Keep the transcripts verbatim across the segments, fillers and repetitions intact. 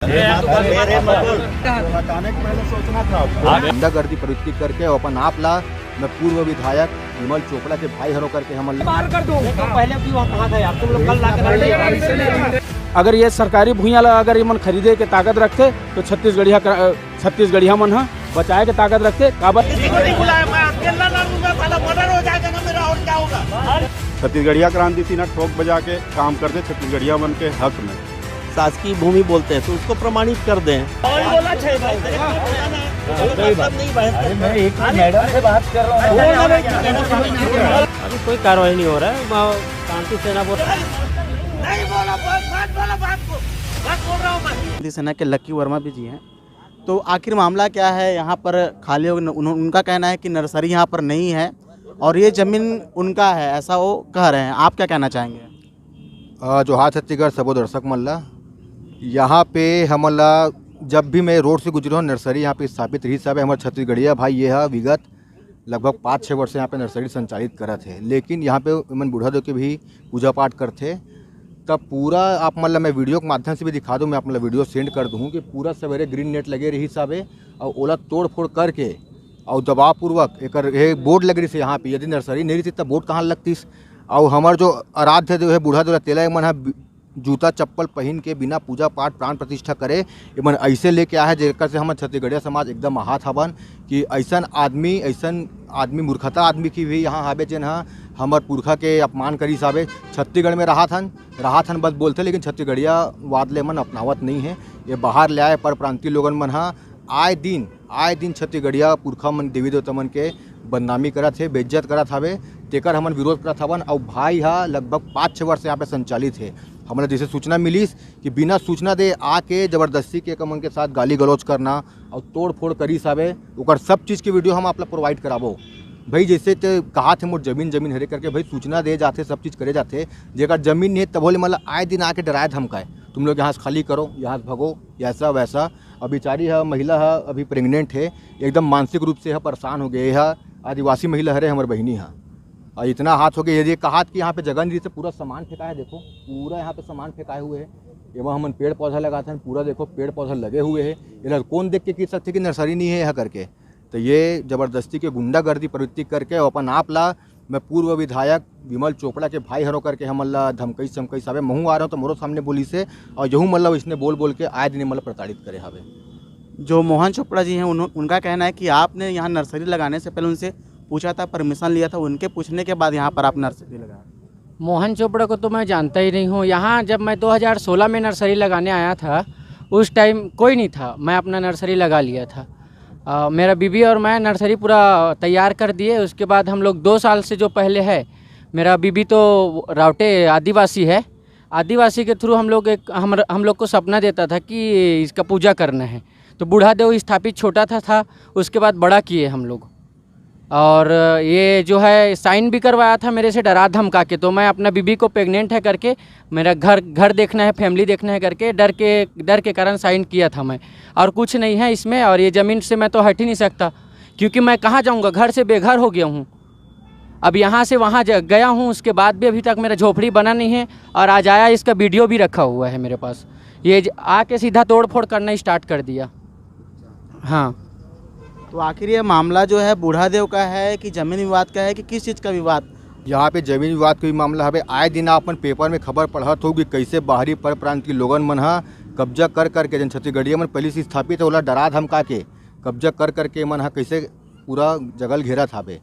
अचानक मैंने सोचना था आपको। गुंडागर्दी प्रवृत्ति करके अपन आप ला मैं पूर्व विधायक विमल चोपड़ा के भाई हरों करके हमन अगर ये सरकारी भुइयां ला अगर ये मन खरीदे के ताकत रखते तो छत्तीसगढ़िया कर, छत्तीसगढ़िया मन ह बचाए के ताकत रखते। काबर छत्तीसगढ़िया क्रांति सिन्हा ठोक बजा के काम करते छत्तीसगढ़िया मन के हक में। शासकीय भूमि बोलते हैं तो उसको प्रमाणित कर दें। अरे मैं एक मैडम से बात कर रहा हूँ। अभी कोई कार्रवाई नहीं हो रहा है, शांति सेना बोल। शांति सेना के लक्की वर्मा भी जी हैं। तो आखिर मामला क्या है यहाँ पर? खाली हो, उन्हों-, उनका कहना है कि नर्सरी यहाँ पर नहीं है और ये ज़मीन उनका है, ऐसा वो कह रहे हैं। आप क्या कहना चाहेंगे? जोहार छत्तीसगढ़ सबो दर्शक मन ला। यहाँ पे हमन ला, जब भी मैं रोड से गुजरे हूँ, नर्सरी यहाँ पे स्थापित रही सब है। हमारे छत्तीसगढ़िया भाई ये है, विगत लगभग पाँच छः वर्ष यहाँ पे नर्सरी संचालित करत है, लेकिन यहाँ पे एमन बूढ़ा देव के भी पूजा पाठ करथे। तब पूरा आप मन ला मैं वीडियो के माध्यम से भी दिखा दूँ, मैं आप मन ला वीडियो सेंड कर दूँ कि पूरा सवेरे ग्रीन नेट लगे रही साबे और ओला तोड़ फोड़ करके और दबाव पूर्वक एकर ये बोर्ड लग रही से यहाँ पे, यदि नर्सरी नहीं रहती तब बोर्ड कहाँ लगतीस? और हमार जो आराध्य देव है बूढ़ा देव तेला मन जूता चप्पल पहिन के बिना पूजा पाठ प्राण प्रतिष्ठा करे एमन ऐसे लेके आए हैं, जेकर से हमर छत्तीसगढ़िया समाज एकदम आहत हवन कि ऐसन आदमी, ऐसन आदमी, मूर्खता आदमी की भी यहाँ हावे, जेन ह हमर पुरखा के अपमान करिस हावे। छत्तीसगढ़ में रहत हन, रहत हन बस बोलथे, लेकिन छत्तीसगढ़िया वाद ले मन अपनावत नहीं है। ये बाहर ले आए पर प्रांतीय लोगन मन ह आए दिन, आए दिन छत्तीसगढ़िया पुरखा मन, देवी देवता मन के बदनामी करत हे, बेइज्जत करत हवे, तेकर हमन विरोध करत हवन। अउ भाई ह लगभग पाँच छः वर्ष यहाँ पे संचालित हे। हमन ला जैसे सूचना मिलिस कि बिना सूचना दे आके जबरदस्ती के मन के साथ गाली गलौज करना अउ तोड़ फोड़ करिस हवे, ओकर सब चीज़ के वीडियो हम आप ला प्रोवाइड कराबो। भाई जैसे ते कहा थे मोर जमीन, जमीन हरे करके भाई सूचना दे जाथे, सब चीज़ करे जाथे। जेकर जमीन नहीं तभो ले मतलब आए दिन आके डराए धमकाए, तुम लोग यहाँ से खाली करो, यहाँ से भगो, ऐसा वैसा। अब बेचारी ह, महिला ह, अभी प्रेग्नेंट है, एकदम मानसिक रूप से ह परेशान हो गए। यह आदिवासी महिला हरे हमर बहिनी ह। और इतना हाथ हो गया, यदि कहात कि यहाँ पे जगह नहीं रही तो पूरा सामान फेंका है। देखो पूरा यहाँ पे सामान फेंकाए हुए है। एवं हमन पेड़ पौधा लगाते हैं, पूरा देखो पेड़ पौधा लगे हुए है। इधर कौन देख के कह सकते कि नर्सरी नहीं है यहाँ करके? तो ये जबरदस्ती के गुंडागर्दी प्रवृत्ति करके अपन आप ला मैं पूर्व विधायक विमल चोपड़ा के भाई हरो करके हमन ला धमकई समकई साबे। महू आ रहे हो तो मोरो सामने बोली से और यहू मन ला इसने बोल बोल के आए दिन मन ला प्रताड़ित करे हवे। जो मोहन चोपड़ा जी हैं उन, उनका कहना है कि आपने यहाँ नर्सरी लगाने से पहले उनसे पूछा था, परमिशन लिया था, उनके पूछने के बाद यहाँ पर आप नर्सरी लगाया। मोहन चोपड़ा को तो मैं जानता ही नहीं हूँ। यहाँ जब मैं दो हज़ार सोलह में नर्सरी लगाने आया था उस टाइम कोई नहीं था, मैं अपना नर्सरी लगा लिया था। अ, मेरा बीबी और मैं नर्सरी पूरा तैयार कर दिए। उसके बाद हम लोग दो साल से जो पहले है, मेरा बीबी तो रावटे आदिवासी है, आदिवासी के थ्रू हम लोग एक हम हम लोग को सपना देता था कि इसका पूजा करना है। तो बूढ़ा देव स्थापित छोटा था था उसके बाद बड़ा किए हम लोग। और ये जो है साइन भी करवाया था मेरे से डरा धमका के। तो मैं अपना बीबी को प्रेग्नेंट है करके, मेरा घर घर देखना है, फैमिली देखना है करके डर के डर के कारण साइन किया था मैं। और कुछ नहीं है इसमें। और ये ज़मीन से मैं तो हट ही नहीं सकता, क्योंकि मैं कहाँ जाऊँगा, घर से बेघर हो गया हूँ। अब यहाँ से वहाँ गया हूँ, उसके बाद भी अभी तक मेरा झोपड़ी बना नहीं है। और आज आया, इसका वीडियो भी रखा हुआ है मेरे पास। ये आके सीधा तोड़ फोड़ करना स्टार्ट कर दिया। हाँ। तो आखिर ये मामला जो है बूढ़ा देव का है कि जमीन विवाद का है कि किस चीज़ का विवाद? यहाँ पे जमीन विवाद का भी मामला हवे। आए दिन आप मन पेपर में खबर पढ़त हो कि कैसे बाहरी पर प्रांत के लोगन मन ह कब्जा कर करके, जन छत्तीसगढ़िया मन पहले से स्थापित है, ओला डरा धमका के कब्जा कर करके मन ह कैसे पूरा जगल घेरत हावे।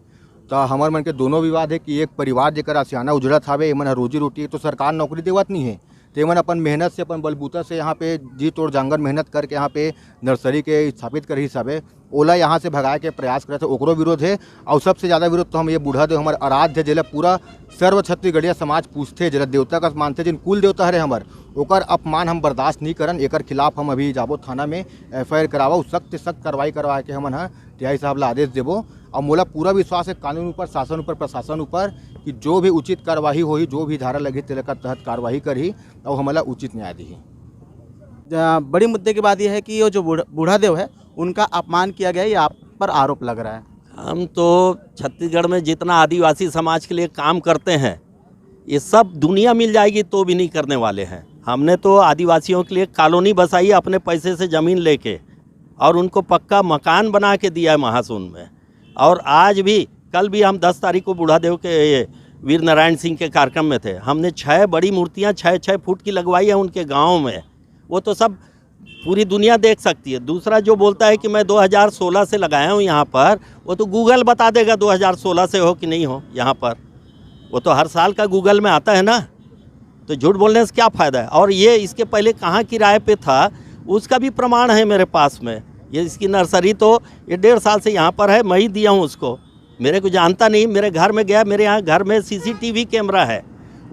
त हमर मन के दोनों विवाद है कि एक परिवार जेकर आशियाना उजड़त हावे, एमन ह रोजी रोटी, एक तो सरकार नौकरी देवत नहीं है, तो एमन अपन मेहनत से, अपन बलबूता से यहाँ पे जी तोड़ जांगर मेहनत करके यहाँ पे नर्सरी के स्थापित कर हिसाबे ओला यहाँ से भगाए के प्रयास करत है, ओकरो विरोध है। और सबसे ज़्यादा विरोध तो हम ये बूढ़ा देव हमर आराध्य, जेला पूरा सर्व छत्तीसगढ़िया समाज पूजथे, जेला देवता का मानथे, जिन कुल देवता हरे हमर, ओकर अपमान हम बर्दाश्त नहीं करन। एकर खिलाफ हम अभी जाबो थाना में, एफ आई आर कराबो, सख्त से सख्त कार्रवाई करवा के हमन ह टीआई साहब ला आदेश देबो। और मोला पूरा विश्वास है कानून ऊपर, शासन ऊपर, प्रशासन ऊपर कि जो भी उचित कार्यवाही होही, जो भी धारा लगही, तेला का तहत कार्यवाही करही और हमला उचित न्याय दिही। जा-, बड़ी मुद्दे की बात यह है कि ये जो बूढ़ा, बूढ़ा देव है, उनका अपमान किया गया, ये आप पर आरोप लग रहा है। हम तो छत्तीसगढ़ में जितना आदिवासी समाज के लिए काम करते हैं, ये सब दुनिया मिल जाएगी तो भी नहीं करने वाले हैं। हमने तो आदिवासियों के लिए कॉलोनी बसाई है अपने पैसे से, ज़मीन लेके, और उनको पक्का मकान बना के दिया है महासुंद में। और आज भी, कल भी हम दस तारीख को बूढ़ा देव के, ये वीर नारायण सिंह के कार्यक्रम में थे, हमने छः बड़ी मूर्तियां छः छः फुट की लगवाई है उनके गांव में। वो तो सब पूरी दुनिया देख सकती है। दूसरा जो बोलता है कि मैं दो हज़ार सोलह से लगाया हूँ यहाँ पर, वो तो गूगल बता देगा दो हज़ार सोलह से हो कि नहीं हो यहाँ पर। वो तो हर साल का गूगल में आता है ना, तो झूठ बोलने से क्या फ़ायदा है? और ये इसके पहले कहाँ किराए पे था, उसका भी प्रमाण है मेरे पास में। ये इसकी नर्सरी तो ये डेढ़ साल से यहाँ पर है, मैं ही दिया हूँ उसको। मेरे को जानता नहीं, मेरे घर में गया, मेरे यहाँ घर में सीसीटीवी कैमरा है,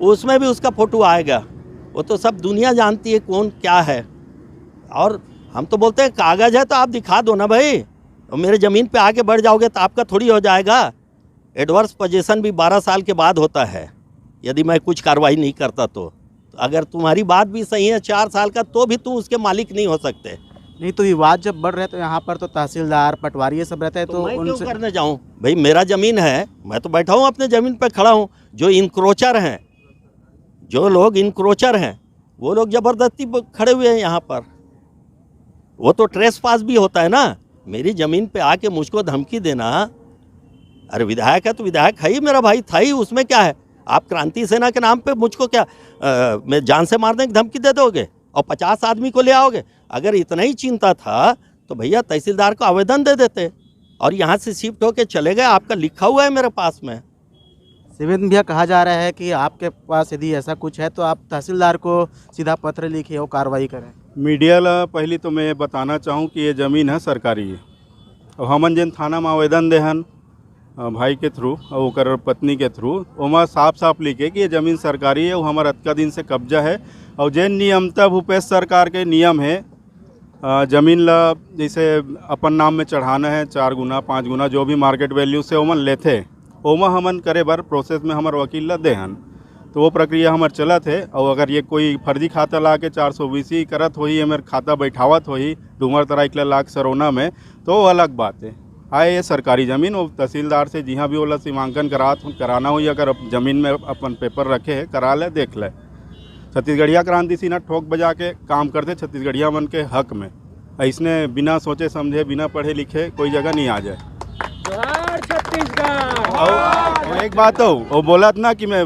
उसमें भी उसका फ़ोटो आएगा। वो तो सब दुनिया जानती है कौन क्या है। और हम तो बोलते हैं, कागज़ है तो आप दिखा दो ना भाई, और मेरे ज़मीन पे आके बैठ जाओगे तो आपका थोड़ी हो जाएगा। एडवर्स पोजीशन भी बारह साल के बाद होता है, यदि मैं कुछ कार्रवाई नहीं करता तो। अगर तुम्हारी बात भी सही है, चार साल का, तो भी तुम उसके मालिक नहीं हो सकते। नहीं, तो विवाद जब बढ़ रहे तो यहाँ पर तो तहसीलदार, पटवारी, ये सब रहते हैं, तो तो मैं क्यों उनसे करने जाऊं भाई? मेरा ज़मीन है, मैं तो बैठा हूँ अपने ज़मीन पर खड़ा हूँ। जो इंक्रोचर हैं, जो लोग इंक्रोचर हैं, वो लोग ज़बरदस्ती ब- खड़े हुए हैं यहाँ पर। वो तो ट्रेसपास भी होता है ना। मेरी ज़मीन पे आके मुझको धमकी देना, अरे विधायक है तो विधायक है ही मेरा भाई, था ही, उसमें क्या है? आप क्रांति सेना के नाम पे मुझको क्या, अ, मैं जान से मारने की धमकी दे दोगे और पचास आदमी को ले आओगे? अगर इतना ही चिंता था तो भैया तहसीलदार को आवेदन दे देते और यहाँ से शिफ्ट होके चले गए। आपका लिखा हुआ है मेरे पास में। शिवेंद्र भैया, कहा जा रहा है कि आपके पास यदि ऐसा कुछ है तो आप तहसीलदार को सीधा पत्र लिखिए, वो कार्रवाई करें। मीडिया ला पहली तो मैं ये बताना चाहूँ कि ये ज़मीन है सरकारी है। और हमन जेन थाना में आवेदन देहन, अ, भाई के थ्रू और ओकर पत्नी के थ्रू, ओमा साफ साफ लिखे कि ये ज़मीन सरकारी है, वो हमार अतका दिन से कब्जा है। और जेन नियमता भूपेश सरकार के नियम है, अ, ज़मीन ला जैसे अपन नाम में चढ़ाना है, चार गुना, पाँच गुना, जो भी मार्केट वैल्यू से ओमन लेथे, ओमा हमन करे बर प्रोसेस में हमर वकील ला देहन। तो वो प्रक्रिया हमर चलत है। और अगर ये कोई फर्जी खाता ला के चार सौ बीसी करत होही, एमर खाता बैठावत होही डूमर तराई के लाख सरोना में, तो वो अलग बात है। आए ये सरकारी ज़मीन, वो तहसीलदार से जिहाँ भी ओला सीमांकन करा, कराना होही, अगर ज़मीन में अपन पेपर रखे है, करा ले, देख ले। छत्तीसगढ़िया क्रांति सेना ठोक बजा के काम करते छत्तीसगढ़िया मन के हक में। ऐसने बिना सोचे समझे, बिना पढ़े लिखे कोई जगह नहीं आ जाए। जोहार छत्तीसगढ़। और एक बात हो, वो बोलत ना कि मैं,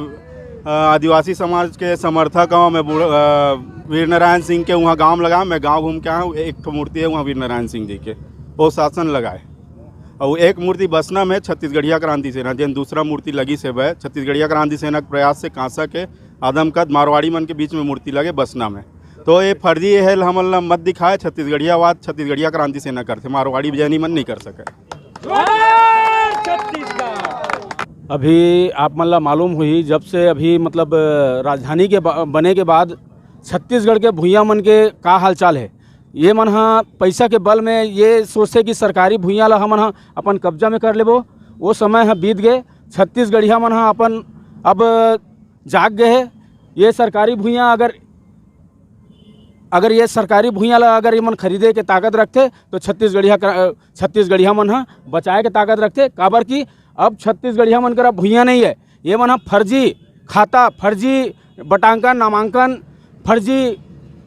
अ, आदिवासी समाज के समर्थक हूँ, मैं बूढ़-, अ, वीर नारायण सिंह के वहाँ गांव लगा, मैं गांव घूम के आया हूँ, एक ठो मूर्ति है वहाँ वीर नारायण सिंह जी के, वो शासन लगाए। और एक मूर्ति बसना में छत्तीसगढ़िया क्रांति सेना, जेन दूसरा मूर्ति लगी से वह छत्तीसगढ़िया क्रांति सेना के प्रयास से कांसा के आदमकद मारवाड़ी मन के बीच में मूर्ति लगे बसना में। तो ये फर्जी, ये है, हमन ला मत दिखाए। छत्तीसगढ़ियावाद छत्तीसगढ़िया क्रांति सेना करथे, मारवाड़ी जैनी मन नहीं कर सके। जोहार छत्तीसगढ़। अभी आप मन ला मालूम हुई, जब से अभी मतलब राजधानी के ब-, बने के बाद छत्तीसगढ़ के भुइयां मन के का हालचाल है। ये मन ह पैसा के बल में ये सोचते कि सरकारी भुइयां ला हमन ह अपन कब्जा में कर लेबो। वो समय ह बीत गए। छत्तीसगढ़िया मन ह अपन अब जाग गए है। ये सरकारी भुइयां अगर अगर ये सरकारी भुइयां ला अगर ये मन खरीदे के ताकत रखते तो छत्तीसगढ़िया कर-, छत्तीसगढ़िया मन ह बचाए के ताकत रखते। काबर कि अब छत्तीसगढ़िया मन करा भुइयां नहीं है। ये मन ह फर्जी खाता, फर्जी बटांकन, नामांकन, फर्जी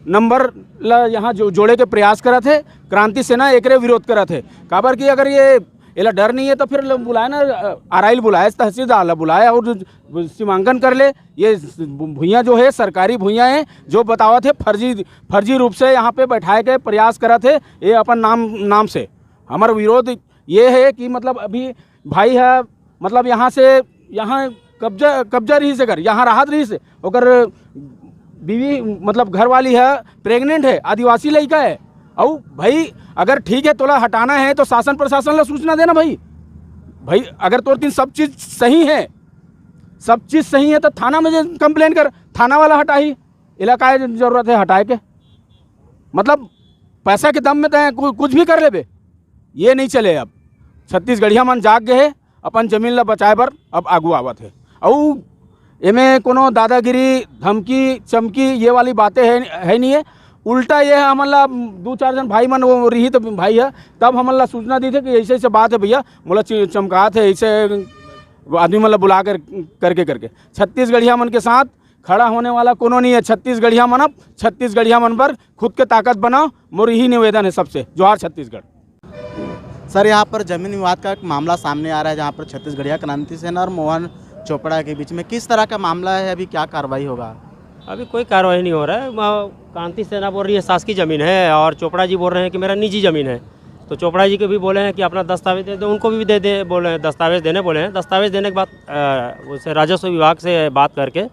नंबर ला यहाँ जो जोड़े के प्रयास करत है। क्रांति सेना एकरे विरोध करत है। काबर कि अगर ये एला डर नहीं है तो फिर ल-, बुलाए ना, अ, आरआई ल बुलाए, तहसीलदार ला बुलाए और सीमांकन कर ले। ये भुइयां जो है सरकारी भुइयां है, जो बतावत है फर्जी, फर्जी रूप से यहाँ पे बैठाए के प्रयास करत है ये अपन नाम, नाम से। हमारा विरोध ये है कि मतलब अभी भाई है, मतलब यहाँ से यहाँ कब्जा, कब्जा रही से कर यहाँ राहत रही से ओकर बीवी मतलब घर वाली है, प्रेग्नेंट है, आदिवासी लड़का है। और भाई अगर ठीक है तोला हटाना है तो शासन प्रशासन ला सूचना देना भाई। भाई अगर तोर तीन सब चीज सही है, सब चीज सही है तो थाना में कंप्लेन कर, थाना वाला हटाही। इलाका जरूरत है हटाए के, मतलब पैसा के दम में तय कु-, कुछ भी कर लेबे, ये नहीं चले। अब छत्तीसगढ़िया मन जाग गए है, अपन जमीन ला बचाए बर अब आगू आवत है। अउ एमे कोनो दादागिरी, धमकी चमकी ये वाली बातें है, है नहीं है। उल्टा ये है हमन ला दो चार जन भाई मन वो रही तो भाई है, तब हमन ला सूचना दी थे कि ऐसे ऐसे बात है भैया, मोला चि- चमकात है ऐसे आदमी मन ला बुला कर करके करके छत्तीसगढ़िया मन के साथ खड़ा होने वाला कोनो नहीं है। छत्तीसगढ़िया मन, अब छत्तीसगढ़िया मन बर खुद के ताकत बनाओ, मोर यही निवेदन है सबसे। जोहार छत्तीसगढ़। सर, यहाँ पर जमीन विवाद का एक मामला सामने आ रहा है, जहाँ पर छत्तीसगढ़िया क्रांति सेना और मोहन चोपड़ा के बीच में किस तरह का मामला है, अभी क्या कार्रवाई होगा? अभी कोई कार्रवाई नहीं हो रहा है। म-, क्रांति सेना बोल रही है शासकीय जमीन है और चोपड़ा जी बोल रहे हैं कि मेरा निजी जमीन है। तो चोपड़ा जी को भी बोले हैं कि अपना दस्तावेज दे दो, उनको भी दे दे बोले हैं, दस्तावेज देने बोले हैं। दस्तावेज देने के बाद, अ, उसे राजस्व विभाग से बात करके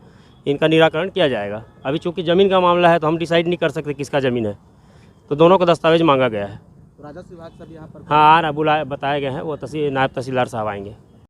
इनका निराकरण किया जाएगा। अभी चूंकि जमीन का मामला है तो हम डिसाइड नहीं कर सकते किसका जमीन है, तो दोनों को दस्तावेज मांगा गया है। राजस्व विभाग से भी यहाँ पर हाँ, आ रहा, बुलाए, बताए गए हैं, वो तहसील, नायब तहसीलदार साहब आएंगे।